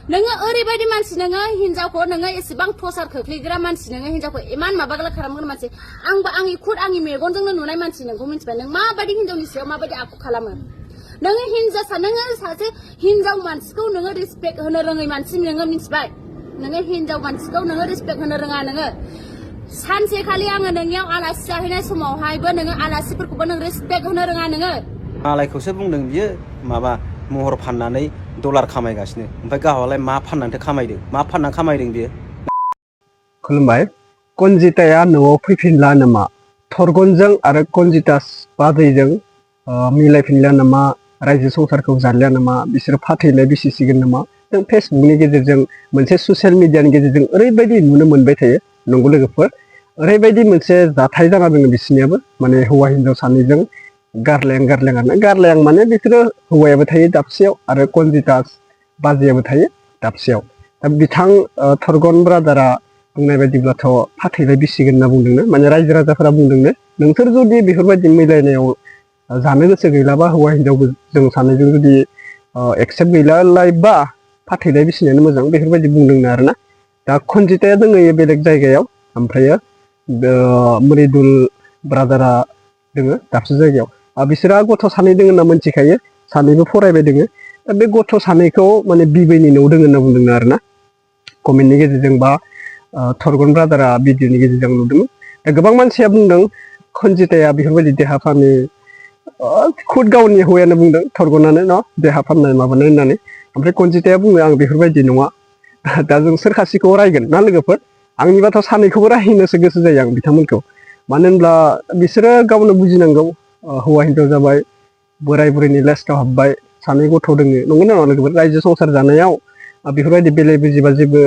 नोङो ओरैबायदि मानसि नोङो हिनजावखौ नोङो एसेबां टर्चार खोख्लैग्रा मानसि नोङो हिनजावखौ इमान माबाग्रा खालामग्रा मानसि आंबो आंनि मेगनजोंनो नुनाय मानसि नोंखौ मिथिबाय नों माबायदि हिनजावनि सायाव माबायदि आखु खालामो नोङो हिनजावसा नोङो सासे हिनजाव मानसिखौ नोङो रिसपेक्ट होनो रोङै मानसि नोङो मिथिबाय नोङो हिनजाव मानसिखौ नोङो रिसपेक्ट होनो रोङा नोङो सानसेखालि आङो नोंनियाव आलासि जाहैनाय समावहायबो नोङो आलासिफोरखौबो नों रिसपेक्ट होनो रोङा नोङो मालायखौसो बुंदों बियो माबा महर फाननानै डलार खामायगासिनो ओमफ्राय गावहालाय मा फाननानै खामायदों मा फानना खामायदों बियो खुलुमबाय कनजिताया न'आव फैफिनला नामा थरगनजों आरो कनजिता बाजैजों मिलायफिनला नामा रायजो संसारखौ जालिया नामा बिसोर फाथैलाय बिसिसिगोन नामा जों फेसबुकनि गेजेरजों मोनसे ससियेल मिडियानि गेजेरजों ओरैबायदि नुनो मोनबाय थायो नंगौ लोगोफोर ओरैबायदि मोनसे जाथाय जाना दङ बिसोरनियाबो माने हौवा हिनजाव सानैजों गारलायां माने बिसोरो हौवायाबो थायो दाबसेयाव आरो कनजिता बाजैयाबो थायो दाबसेयाव दा बिथां थरगन ब्रादारा बुंनाय बायदिब्लाथ' फाथैलाय बिसिगोन होनना बुंदोंनो माने रायजो राजाफोरा बुंदोंनो नोंसोर जुदि बेफोरबायदि मिलायनायाव जानो गोसो गैलाबा हौवा हिनजाव जों सानैजों जुदि एक्सेप्ट गैलालायबा फाथैलाय बिसिनायानो मोजां बेफोरबायदि बुंदोंनो आरोना दा कनजिताया दोङो बेलेग जायगायाव ओमफ्रायो मृदुल ब्रादारा दोङो दाबसे जायगायाव बिसोरा गथ' सानै दोङो होनना मिथिखायो सानैबो फरायबाय दोङो दा बे गथ' सानैखौ माने बिबैनि न'आव दोङो होनना बुंदोंनो आरोना कमेन्टनि गेजेरजों बा थरगन ब्रादारा भिडिअनि गेजेरजों नुदोंमोन दा गोबां मानसिया बुंदों कनजिताया बेफोरबायदि देहा फाहामि खुद गावनि हौवायानो बुंदों थरगनानो न देहा फाहामनाय माबानाय होननानै ओमफ्राय कनजिताया बुङो आं बेफोरबायदि नङा दा जों सोर खासिखौ रायगोन ना लोगोफोर आंनिबाथ' सानैखौबो रायनोसो गोसो जायो आं बिथांमोनखौ मानो होनब्ला बिसोरो गावनो बुजिनांगौ हौवा हिनजाव जाबाय बोराय बुरैनि लेस्टआव हाबबाय सानै गथ' दोङो नंगौ ना नङा लोगोफोर रायजो संसार जानायाव बेफोरबायदि बेले बुजिबा जेबो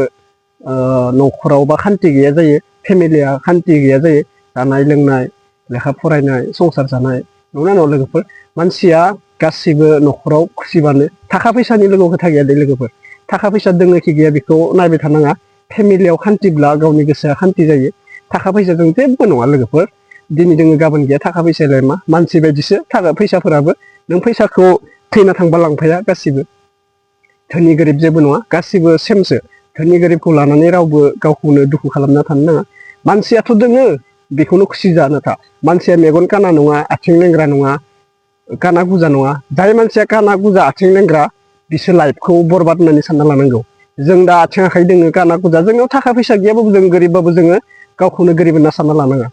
न'खराव बा खान्थि गैया जायो फेमिलिया खान्थि गैया जायो जानाय लोंनाय लेखा फरायनाय संसार जानाय नंगौना नङा लोगोफोर मानसिया गासिबो न'खराव खुसिबानो थाखा फैसानि लोगोआव खोथा गैया दे लोगोफोर थाखा फैसा दोङो कि गैया बेखौ नायबाय थानाङा फेमिलियाव खान्थिब्ला गावनि गोसोआ खान्थि जायो थाखा फैसाजों जेबो नङा लोगोफोर दिनै दोङो गाबोन गैया थाखा फैसायालाय मा मानसि बायदिसो थाखा फैसाफोराबो नों फैसाखौ थैना थांबा लांफाया गासिबो धोनि गोरिब जेबो नङा गासिबो सेमसो धोनि गोरिबखौ लानानै रावबो गावखौनो दुखु खालामना थानो नाङा मानसियाथ' दोङो बेखौनो खुसि जानो था मानसिया मेगन काना नङा आथिं लेंग्रा नङा काना गुजा नङा जाय मानसिया काना गुजा आथिं लेंग्रा बिसोर लाइफखौ बरबाद होननानै सानना लानांगौ जों दा आथिं आखाइ दोङो काना गुजा जोंनाव थाखा फैसा गैयाबाबो जों गोरिबबाबो जोङो गावखौनो गोरिब होनना सानना लानाङा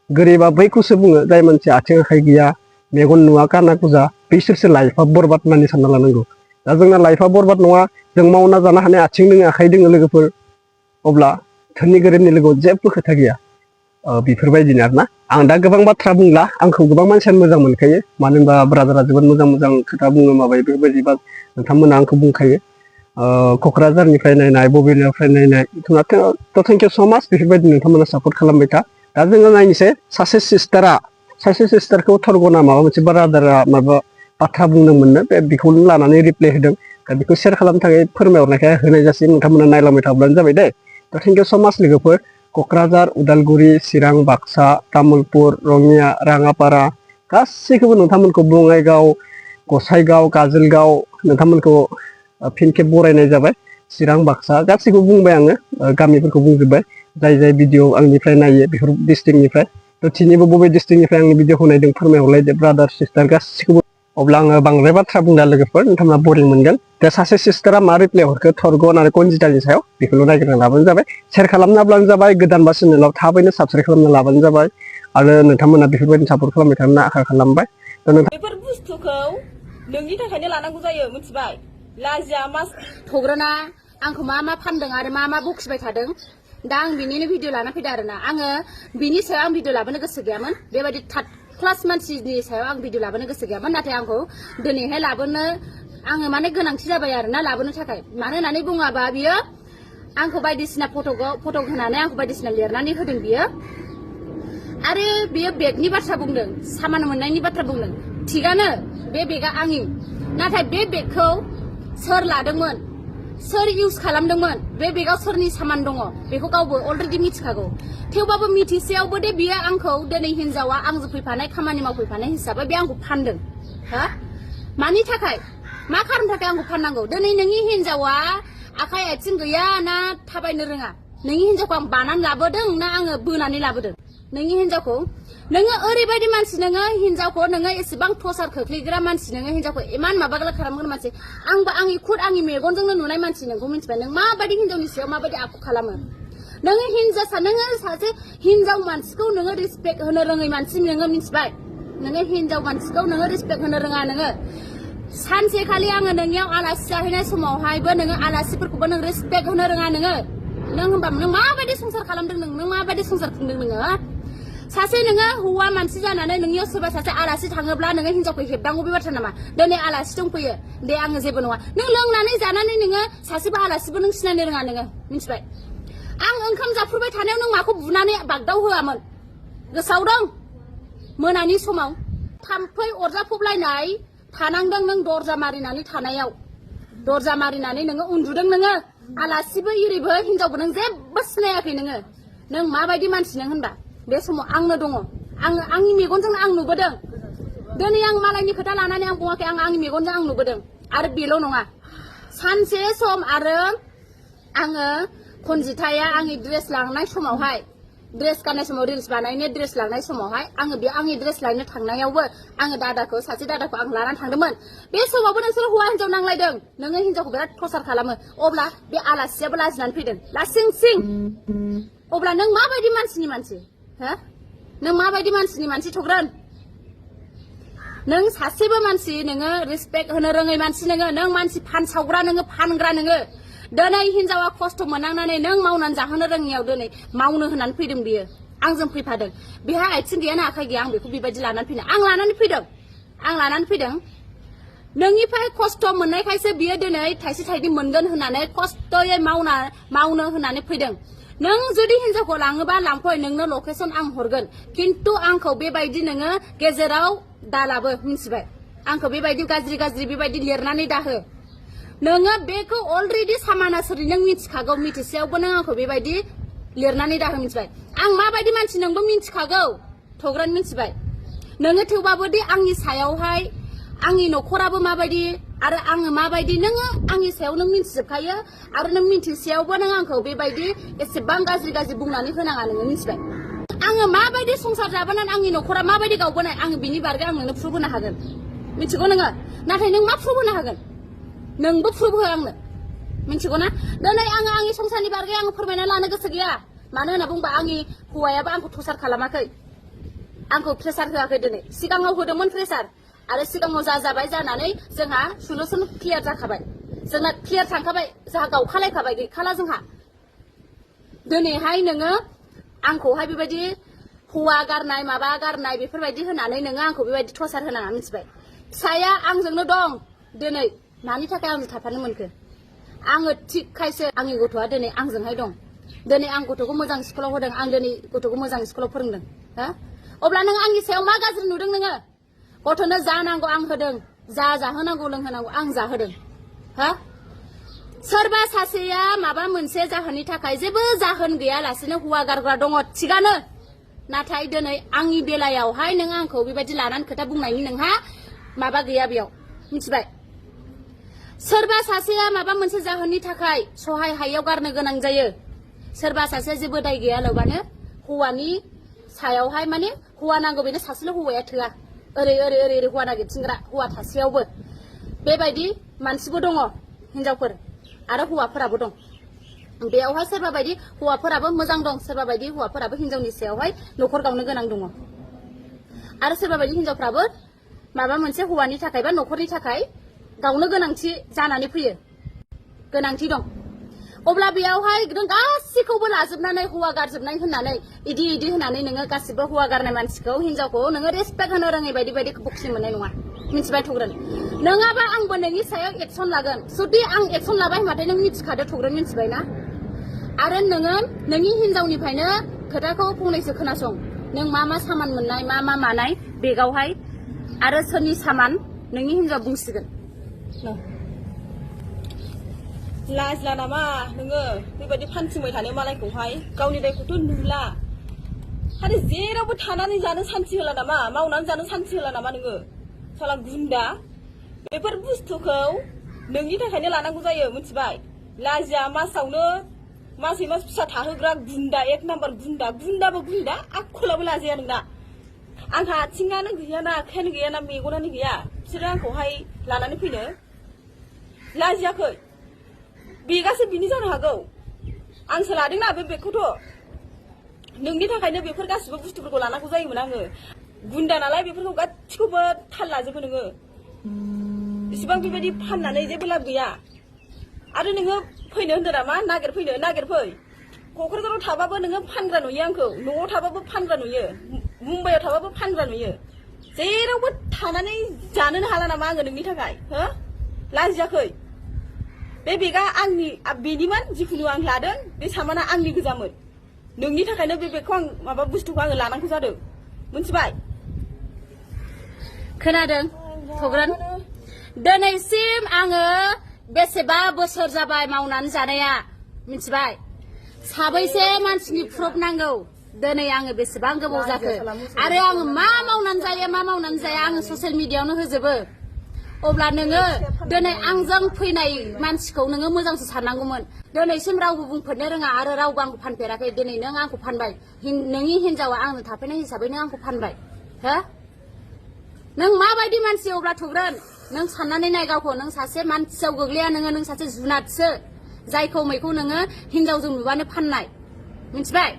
गोरिबा बैखौसो बुङो जाय मानसिया आथिं आखाइ गैया मेगन नुवा काना गुजा बैसोरसो लाइफआ बरबाद होननानै सानना लानांगौ दा जोंना लाइफआ बरबाद नङा जों मावना जानो हानाय आथिं दोङो आखाइ दोङो लोगोफोर अब्ला धोनि गोरिबनि लोगोआव जेबो खोथा गैया बेफोरबायदिनो आरोना आं दा गोबां बाथ्रा बुंला आंखौ गोबां मानसियानो मोजां मोनखायो मानो होनबा ब्रादारा जोबोद मोजां खोथा बुङो माबायो बेफोरबायदिबा नोंथांमोना आंखौ बुंखायो क'क्राझारनिफ्राय नायनाय बबेनिफ्राय नायनाय नोंथाङा थेंक इउ स' माच बेफोरबायदि नोंथांमोना सापर्ट खालामबाय था दा जोङो नायनोसै सासे सिस्टारखौ थरगना माबा मोनसे ब्रादारा माबा बाथ्रा बुंदोंमोननो बेखौनो लानानै रिप्लाय होदों दा बेखौ शेयार खालामनो थाखाय फोरमायहरनायखाय होनाय जासै नोंथांमोना नायलांबाय थाब्लानो जाबाय दे दा थेंक इउ स' माच लोगोफोर क'क्राझार उदालगुरि चिरां बाक्सा तामुलपुर रङिया राङापारा गासैखौबो नोंथांमोनखौ बङाइगाव गसाइगाव काजलगाव नोंथांमोनखौ फिन खेब बरायनाय जाबाय चिरां बाक्सा गासैखौबो बुंबाय आङो गामिफोरखौ बुंजोब्बाय जाय भिडिअ आंनिफ्राय नायो बेफोर डिस्ट्रिक्टनिफ्राय थ' थिनिबो बबे डिस्ट्रिक्टनिफ्राय आंनि भिडिअखौ नायदों फोरमायहरलायदो ब्रादार सिस्टार गासैखौबो अब्ला आङो बांद्राय बाथ्रा बुंला लोगोफोर नोंथांमोना बरिं मोनगोन दा सासे सिस्टारा मा रिप्लाय हरखो थरगन आरो कनजितानि सायाव बेखौल' नायग्रोना लाबानो जाबाय शेयार खालामना लाब्लानो जाबाय गोदान बा चेनेलाव थाबैनो साबस्क्राइब खालामना लाबानो जाबाय आरो नोंथांमोना बेफोरबायदि सापर्ट खालामबाय थानो आसा खालामबाय बेफोर बुस्थुखौ नोंनि थाखायनो लानांगौ जायो मिथिबाय लाजिया मा थग्रोना आंखौ मा फानदों आरो मा बखिबाय थादों दा आं बिनिनो भिडिअ लाना फैदों आरोना आङो बिनि सायाव आं भिडिअ लाबोनो गोसो गैयामोन बेबायदि थार्ड क्लास मानसिनि सायाव आं भिडिअ लाबोनो गोसो गैयामोन नाथाय आंखौ दिनैहाय लाबोनो आङो माने गोनांथि जाबाय आरोना लाबोनो थाखाय मानो होननानै बुङाबा बियो आंखौ बायदिसिना फट' होनानै आंखौ बायदिसिना लिरनानै होदों बियो आरो बियो बेगनि बाथ्रा बुंदों सामान मोननायनि बाथ्रा बुंदों थिगानो बे बेगा आंनि नाथाय बे बेगखौ सोर लादोंमोन सोर इउज खालामदोंमोन बे बेगाव सोरनि सामान दङ बेखौ गावबो अलरेडि मिथिखागौ थेवबाबो मिथिसेयावबो दे बियो आंखौ दिनै हिनजावा आंजों फैफानाय खामानि मावफैफानाय हिसाबै बे आंखौ फानदों हा मानि थाखाय मा खारननि थाखाय आंखौ फाननांगौ दिनै नोंनि हिनजावा आखाइ आथिं गैया ना थाबायनो रोङा नोंनि हिनजावखौ आं बानानै लाबोदों ना आङो बोनानै लाबोदों नोंनि हिनजावखौ नोङो ओरैबायदि मानसि नोङो हिनजावखौ नोङो एसेबां टर्चार खोख्लैग्रा मानसि नोङो हिनजावखौ इमान माबाग्रा खालामग्रा मानसि आंबो आंनि खुद आंनि मेगनजोंनो नुनाय मानसि नोंखौ मिथिबाय नों माबायदि हिनजावनि सायाव माबायदि आखु खालामो नोङो हिनजावसा नोङो सासे हिनजाव मानसिखौ नोङो रिसपेक्ट होनो रोङै मानसि नोङो मिथिबाय नोङो हिनजाव मानसिखौ नोङो रिसपेक्ट होनो रोङा नोङो सानसेखालि आङो नोंनियाव आलासि जाहैनाय समावहायबो नोङो आलासिफोरखौबो नों रिसपेक्ट होनो रोङा नोङो नों होनबा नों माबायदि संसार खालामदों नों माबायदि संसार खुंदों नोङो सासे नोङो हौवा मानसि जानानै नोंनियाव सोरबा सासे आलासि थाङोब्ला नोङो हिनजावखौ हेबनांगौ बे बाथ्रा नामा दिनै आलासि दंफैयो दे आङो जेबो नङा नों लोंनानै जानानै नोङो सासेबो आलासिबो नों सिनायनो रोङा नोङो मिथिबाय आं ओंखाम जाफुबाय थानायाव नों माखौ बुनानै बागदाव होआमोन गोसोआव दं मोनानि समाव थाम्फै अरजाफबलायनाय थानांदों नों दरजा मारिनानै थानायाव दरजा मारिनानै नोङो उन्दुदों नोङो आलासिबो इरिबो हिनजावबो नों जेबो सिनायाखै नोङो नों माबायदि मानसि नों होनबा बे समाव आंनो दङ आङो आंनि मेगनजोंनो आं नुबोदों दिनै आं मालायनि खोथा लानानै आं बुङाखै आं आंनि मेगनजों आं नुबोदों आरो बेल' नङा सानसे सम आरो आङो खनजिथाया आंनि ड्रेस लांनाय समावहाय ड्रेस गाननाय समाव रिल्स बानायनो ड्रेस लांनाय समावहाय आङो बे आंनि ड्रेस लायनो थांनायावबो आङो दादाखौ सासे दादाखौ आं लानानै थांदोंमोन बे समावबो नोंसोर हौवा हिनजाव नांलायदों नोङो हिनजावखौ बिराद टर्चार खालामो अब्ला बे आलासियाबो लाजिनानै फैदों लासिं सिं अब्ला नों माबायदि मानसिनि मानसि हो नों माबायदि मानसिनि मानसि थग्रोन नों सासेबो मानसि नोङो रिसपेक्ट होनो रोङै मानसि नों मानसि फानसावग्रा नोङो फानग्रा नोङो दिनै हिनजावा खस्थ' मोननांनानै नों मावनानै जाहोनो रोङियाव दिनै मावनो होननानै फैदों बियो आंजों फैफादों बेहा आथिं गैया ना आखाइ गैया आं बेखौ बेबायदि लानानै फैदों आं लानानै फैदों नोंनिफ्राय खस्थ' मोननायखायसो बियो दिनै थाइसे थाइनै मोनगोन होननानै खस्थ'यै मावनो होननानै फैदों नों जुदि हिनजावखौ लाङोबा लांफै नोंनो लकेसन आं हरगोन खिन्थु आंखौ बेबायदि नोङो गेजेराव दालाबो मिथिबाय आंखौ बेबायदि गाज्रि बेबायदि लिरनानै दाहो नोङो बेखौ अलरेडि सामाना सोरि नों मिथिखागौ मिथिसेयावबो नों आंखौ बेबायदि लिरनानै दाहो मिथिबाय आं माबायदि मानसि नोंबो मिथिखागौ थग्रान मिथिबाय नोङो थेवबाबो दि आंनि सायावहाय आंनि न'खराबो माबायदि आरो आङो माबायदि नोङो आंनि सायाव नों मिथिजोबखायो आरो नों मिथिसेयावबो नों आंखौ बेबायदि एसेबां गाज्रि बुंनानै होनाङा नोङो मिथिबाय आङो माबायदि संसार जाबोनानै आंनि न'खरा माबायदि गावबोनाय आङो बिनि बारगे आं नोंनो प्रुफ होनो हागोन मिथिगौ नोङो नाथाय नों मा प्रुफ होनो हागोन नोंबो प्रुफ हो आंनो मिथिगौ ना दिनै आङो आंनि संसारनि बारगे आङो फोरमायना लानो गोसो गैया मानो होनना बुंबा आंनि हौवायाबो आंखौ टर्चार खालामाखै आंखौ प्रेसार होआखै दिनै सिगाङाव होदोंमोन प्रेसार आरो सिगाङाव जाबाय जानानै जोंहा सलुसन क्लियार जाखाबाय जोंना क्लियार थांखाबाय जोंहा गावखालायखाबाय गैखाला जोंहा दिनैहाय नोङो आंखौहाय बेबायदि हौवा गारनाय माबा गारनाय बेफोरबायदि होनानै नोङो आंखौ बेबायदि टर्चार होनाङा मिथिबाय फिसाया आंजोंनो दं दिनै मानि थाखाय आंजों थाफानो मोनखो आङो थिगखायसो आंनि गथ'आ दिनै आंजोंहाय दं दिनै आं गथ'खौ मोजां स्कुलाव होदों आं दिनै गथ'खौ मोजां स्कुलाव फोरोंदों हो अब्ला नों आंनि सायाव मा गाज्रि नुदों नोङो गथ'नो जा नांगौ आं होदों जा जाहोनांगौ लोंहोनांगौ आं जाहोदों हो सोरबा सासेया माबा मोनसे जाहोननि थाखाय जेबो जाहोन गैयालासेनो हौवा गारग्रा दङ थिगानो नाथाय दिनै आंनि बेलायावहाय नों आंखौ बेबायदि लानानै खोथा बुंनायनि नोंहा माबा गैया बेयाव मिथिबाय सोरबा सासेया माबा मोनसे जाहोननि थाखाय सहाय हायैयाव गारनो गोनां जायो सोरबा सासेया जेबो दाय गैयालाबानो हौवानि सायावहाय माने हौवा नांगौ बेनो सासेल' हौवाया थोआ ओरै हौवा नागिरथिंग्रा हौवा थासेयावबो बेबायदि मानसिबो दङ हिनजावफोर आरो हौवाफोराबो दं बेयावहाय सोरबा बायदि हौवाफोराबो मोजां दं सोरबा बायदि हौवाफोराबो हिनजावनि सायावहाय न'खर गावनो गोनां दङ आरो सोरबा बायदि हिनजावफ्राबो माबा मोनसे हौवानि थाखाय बा न'खरनि थाखाय गावनो गोनांथि जानानै फैयो गोनांथि दं अब्ला बेयावहाय नों गासिखौबो लाजोबनानै हौवा गारजोबनाय होननानै इदि होननानै नोङो गासिबो हौवा गारनाय मानसिखौ हिनजावखौ नोङो रेसपेक्ट होनो रोङै बायदि बखिनो मोननाय नङा मिथिबाय थग्रोन नङाबा आंबो नोंनि सायाव एक्सन लागोन जुदि आं एक्सन लाबाय होनबाथाय नों मिथिखादो थग्रोन मिथिबाय ना आरो नोङो नोंनि हिनजावनिफ्रायनो खोथाखौ फंनैसो खोनासं नों मा सामान मोननाय मा मानाय बेगावहाय आरो सोरनि सामान नोंनि हिनजाव बुंसिगोन लाजिला नामा नोङो बेबायदि फानथिंबाय थानो मालायखौहाय गावनि दायखौथ' नुला आरो जेरावबो थानानै जानो सान्थि होला नामा मावनानै जानो सान्थि होला नामा नोङो साला गुन्दा बेफोर बुस्थुखौ नोंनि थाखायनो लानांगौ जायो मिथिबाय लाजिया मासावनो मासै मास फिसा थाहोग्रा गुन्दा 1 नाम्बार गुन्दाबो गुन्दा आखलाबो लाजिया नोंना आंहा आथिङानो गैयाना आखायानो गैयाना मेगनानो गैया बिसोरो आंखौहाय लानानै फैनो लाजियाखै बेगासो बिनि जानो हागौ आंसो लादोंना बे बेगखौथ' नोंनि थाखायनो बेफोर गासिबो बुस्थुफोरखौ लानांगौ जायोमोन आङो गुन्दा नालाय बेफोरखौ गासिखौबो थाल लाजोबो नोङो इसिबां बेबायदि फाननानै जेबो लाब गैया आरो नोङो फैनो होनदों नामा नागिरफै क'क्राझाराव थाबाबो नोङो फानग्रा नुयो आंखौ न'आव थाबाबो फानग्रा नुयो मुम्बाइआव थाबाबो फानग्रा नुयो जेरावबो थानानै जानोनो हाला नामा आङो नोंनि थाखाय हो लाजियाखै बे बेगा आंनि बेनिमोन जिखुनु आं लादों बे सामाना आंनि गोजामोन नोंनि थाखायनो बे बेगखौ आं माबा बुस्थुखौ आङो लानांगौ जादों मिथिबाय खोनादों थग्रन दिनैसिम आङो बेसेबा बोसोर जाबाय मावनानै जानाया मिथिबाय साबैसे मानसिनि प्रुफ नांगौ दिनै आङो बेसेबां गोबाव जाखो आरो आङो मा मावनानै जाया आङो ससियेल मिडियायावनो होजोबो अब्ला नोङो दिनै आंजों फैनाय मानसिखौ नोङो मोजांसो साननांगौमोन दिनैसिम रावबो बुंफेरनो रोङा आरो रावबो आंखौ फानफेराखै दिनै नों आंखौ फानबाय नोंनि हिनजावा आंनो थाफैनाय हिसाबै नों आंखौ फानबाय हो नों माबायदि मानसि अब्ला थग्रन नों साननानै नाय गावखौ नों सासे मानसियाव गोग्लैया नों सासे जुनादसो जायखौ मैखौ नोङो हिनजावजों नुबानो फाननाय मिथिबाय